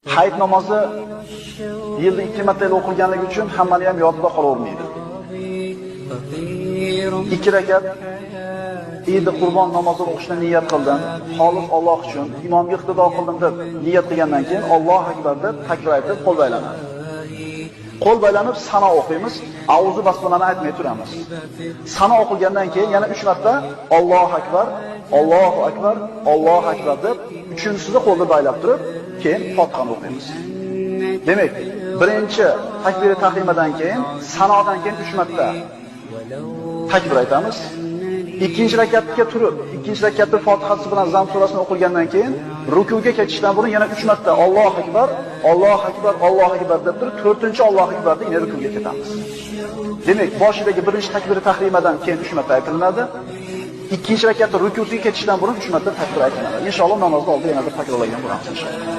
Hayit namozi yilda 2 marta o'qilganligi uchun hammani ham yodida qolavermaydi. 2 rakat Eid Qurbon namozini o'qishni niyat qildim, xolis Alloh uchun, imomga iqtido qildim deb niyat qilgandan keyin Allohu akbar deb takbir aytib qo'l baylanadi. Qo'l baylanib sano o'qiymiz, auzu basmalani aytmay turamiz. Sano o'qilgandan keyin yana 3 marta Allohu akbar, Allohu akbar, Allohu akbar deb uchinchisida qo'lni baylab turib, keyin Fotihani o'qiymiz. Demak, birinchi takbiri tahrimadan keyin, sanodan keyin 3 marta takbir aytamiz. Ikkinchi rakatga turib, ikkinchi rakatda Fotihasi bilan Zam surasini o'qilgandan keyin rukuga ketishdan burun yana 3 marta Allohu akbar, Allohu akbar, Allohu akbar deb turib, to'rtinchi Allohu akbar deb yana rukuga ketamiz. Demak, boshidagi birinchi takbiri tahrimadan keyin 3 marta aytilinadi. Ikkinchi rakatda rukuga ketishdan burun 3 marta takbir aytilinadi. Inshaalloh namozda oldin yana bir takrorlagan bo'lamiz inshaalloh.